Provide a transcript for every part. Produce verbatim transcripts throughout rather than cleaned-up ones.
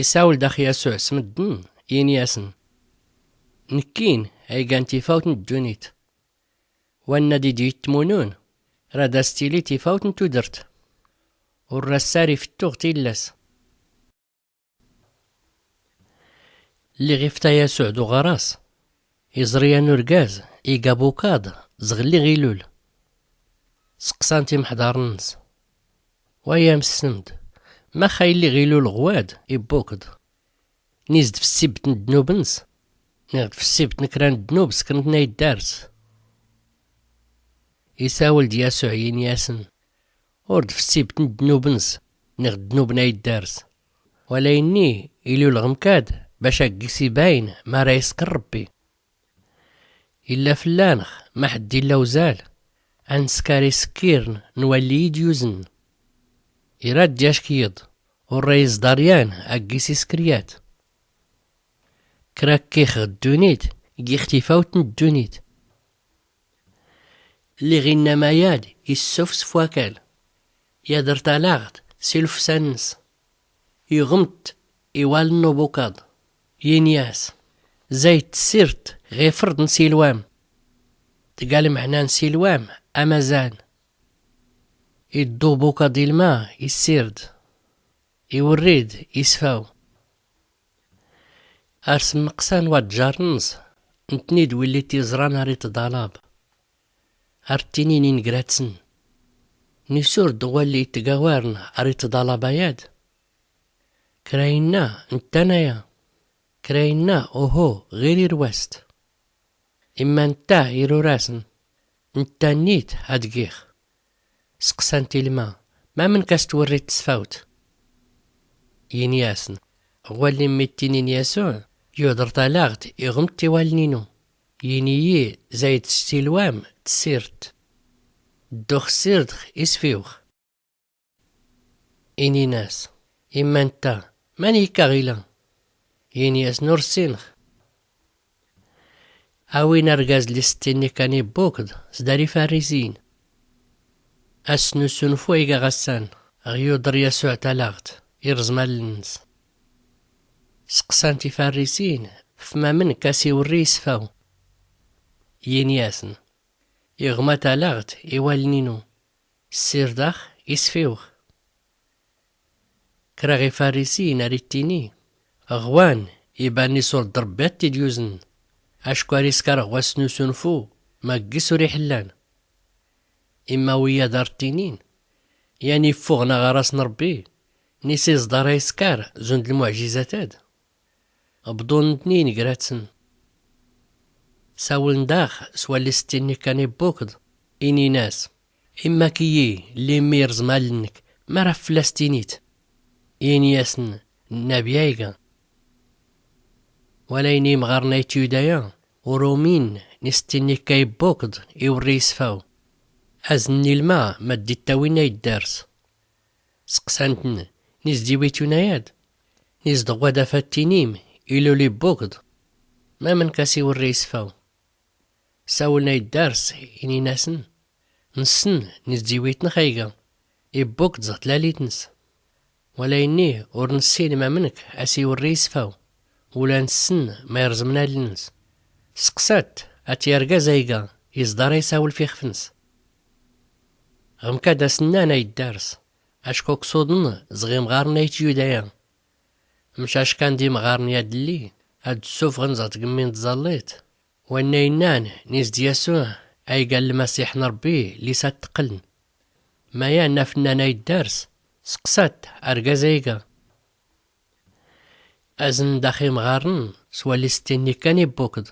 Isawel dax yasuɛ s-meddn, ini-asn: Nkkin aygan tifawt n-ddunit. Wanna d-id-ittmunun, rad as-tili tifawt n-tudrt. Ur rassar ifettuɣ tillas. Lliɣ ifta yasuɛ d-uɣaras, iẓr-iyan urgaz iga bukaḍ zɣ lliɣ ilul. Sqsan-t imḥḍarn-ns: Way amsmd, max ay lliɣ ilul ɣwad ibukḍ? Niz d-fssibt n-ddnub-ns, niɣ d-fssibt n-kra n-ddnub skr-nt n-aydar-s? Isawel-d yasuɛ ini-asn: Ur d-fssibt n-ddnub-ns niɣ ddnub n-aydar-s, wala inni ilul ɣ-mkad bac a-gis ibayn mara iskr rbbi. Illa fllan-nx maḥ dd-illa uzal, a-nskar iskirn n-walli-yi-d-yuzn. Irad-d yack iḍ, ur ra-iẓḍar yan a-gis iskr yat. Kra kkix ɣ-ddunit gix tifawt n-ddunit. Lliɣ innama yad issufs f-wakal, yadr talaɣt s-ilufsan-ns. Yuɣm-t iwaln n-ubukaḍ, ini-as: Zayd tsirt ɣ-ifrḍ n-silwam. Tga lmeɛna n-silwam amazan. Iḍḍu ubukaḍ ilma issird, iwrri-d isfaw. Ar-smmqsan waḍjar-ns, ntni d-willi t-iẓran ar-itḍalab. Ar-ttinin ingrat-sn: Nisur d-ɣwalli ittgawarn ar-itḍalab ayad? Kra inna: Nttan aya. Kra inna: Uhu, ɣir irwast. Imma ntta irur-asn: Ntta-nnit ad-gix. Sqsan-t ilma: Mamnk as-twrrit tsfawt? Ini-asn: Ɣwalli mmi ttinin yasuɛ, yudr talaɣt iɣm-t iwaln inu. Ini-yi: Zayd s-silwam tsirt. Ddux sirdx isfiwx. Inin-as: Imma ntta, mani ikkaɣ ila? Ini-asn: Ur ssinx. Awin argaz lli s-ttinni kkan ibbukḍ sdar ifarrisiyin. Ass n-usunfu iga ɣ-assan, ɣ-yudr yasuɛ talaɣt irẓm allen-ns. Sqsan-t ifarrisiyin f-mamnk as-iwrri isfaw. Ini-asn: Iɣma talaɣt iwaln inu, ssirdax isfiwx. Kra ɣ-ifarrisiyin ar-ittini: Ɣwan iban-is ur d-rbbi a-t-id-yuzn, acku ar-iskar ɣ-wass n-usunfu ma-gis ur-iḥllan. Imma wiyyad ar-ttinin: Yan iffuɣn aɣaras n-rbbi, nis-iẓḍar a-iskar zund lmuɛjizat-ad. Bḍun ntni ingrat-sn. Sawln dax s-walli s-ttinni kkan ibbukḍ, inin-as: Imma kiyyi lli mmi irẓm allen-nk, mara fllas tinit? Ini-asn: Nnabi a-iga. Walayn imɣarn a-ityuda-ya, ur umin nis-ttinni kka ibbukḍ iwrri isfaw. Azn n-ilma mad-ittawin a-iddars. Sqsan-tn: Nis d-iwitun ayad? Nis d-ɣwad a-f-attinim ilul ibbukḍ? Mamnk as-iwrri isfaw? Sawln a-iddars, inin-asn: Nsn nis d-iwitnx a-iga, ibbukḍ zɣ-tlalit-ns. Walayn-nni ur nssin mamnk as-iwrri isfaw, ula nsn ma irẓmn allen-ns. Sqsat at-yargaz a-iga iẓḍar a-isawlf ixf-ns. Ɣ-mkad as-nnan a-iddars: Acku ksuḍn zɣ-imɣarn a-ityuda-ya. Mcac kan d-imɣarn yadlli ad-ssufɣn zɣ-tgmmi n-tẓallit, wanna innan nis d-yasuɛ a-iga lmasiḥ n-rbbi lli s-ad-tqqln. Mayan a-f-nnan a-iddars: Sqsat argaz a-iga. Azn dax imɣarn s-walli s-ttinni kkan ibbukḍ,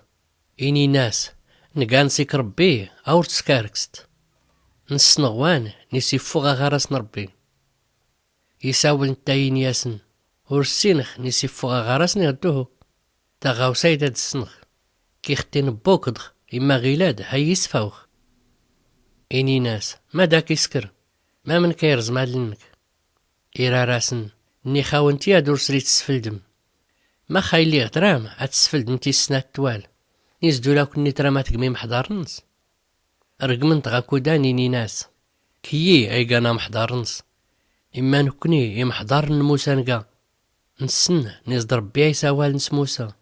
inin-as: Nga nsik rbbi a-ur-tskarkst. Nsn ɣwan nis iffuɣ aɣaras n-rbbi. Isawln-tt a-yin-yasn: Ur ssinx nis iffuɣ aɣaras niɣ dduhu. Taɣawsa-yd ad-ssnx: kix-tin bbukḍx, imma ɣilad ha-yi-isfawx. Inin-as: Mad-ak-iskr? Mamnk a-irẓm allen-nk? Irar-asn: Nnix-awn-t-yad ur sri-tsfldm. Max a-illiɣ tram ad-tsfldm tissn a-twal, nis d-ul aknni tram a-tgm imḥḍarn-ns? Rgmn-t ɣ-akudan, inin-as: Kiyyi a-igan amḥḍar-ns, imma nkni imḥḍarn n-musa nga. Nssen n-iẓ-d ṛebbi a-is awal n-s-musa.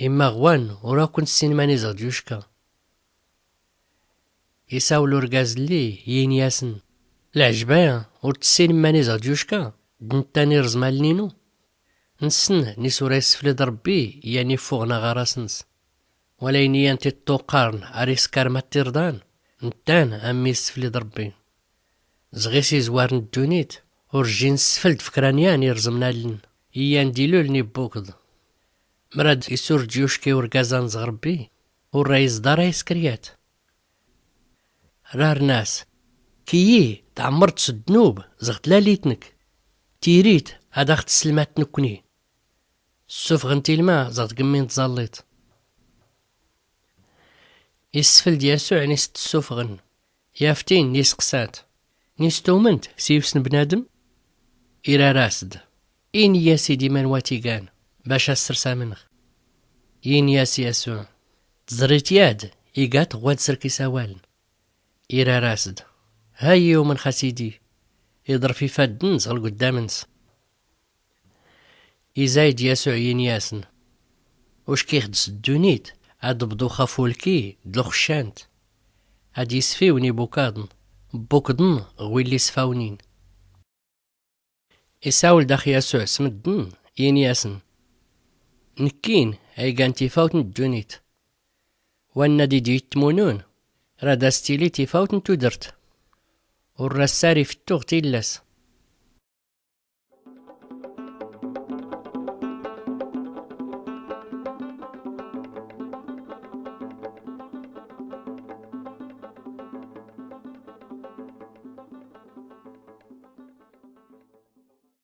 Imma ɣwan ur-akw-nssinn mani ẓeɣ-d-yucka. Isawel urgaz-lli yini-asn, lɛejba ur-tssinn mani ẓeɣ-d-yucka? D-nttan irẓm allen-inu. Nssen n-is ur-a-issflid ṛebbi. Yan iffuɣn aɣaras-ns. Wala ini-yan tiṭṭuqqarn ar-iskarm a-tt-irḍan. Nttan a-mmi-issflid ṛebbi. Zɣ-is izwarn ddunit ur-jjin ssfld f-kra n-yan irẓmn allen. Iyan d-iluln ibbukḍ. Mrad is ur-d-yucki urgaz-an zɣ-ṛebbi, ur-ra-izḍar a-is-kr yat. Rarn-as, kiyyi tɛemmṛt s-ddnub zɣ-tlalit-nk. Tirit ad-aɣ-tslmat nkkni. Ssufɣn-t ilma zɣ-tgmmi n-tẓallit. Issfld yasuɛ n-is-t-ssufɣn. Yaf-t-in isqsa-t, n-is-tumnt s-iws n-bnadm? Irar-as-d, ini-yas-id iman wa-t-igan bac a-s-srsamnɣ. Ini-yas yasuɛ, tẓrit yad iga-t ɣwad srk isawaln. Irar-as-d, ha-yi umnɣ a-sidi. Iḍrf ifaddn zɣ-lguddam-ns. Izay-d yasuɛ yini-asn, uckiɣ-d s-ddunit ad-bḍuɣ xaf ulki d-lxcant. Ad-isfiwn ibukaḍn bbukḍn ɣwilli sfawnin. Isawel dax yasuɛ s-mddn, yini-asn, nkkin a-igan tifawt n-ddunit. Wanna d-id-ittmunun rad-as-tili tifawt n-tudrt. Ur-ra-ssar iftuɣ tillas.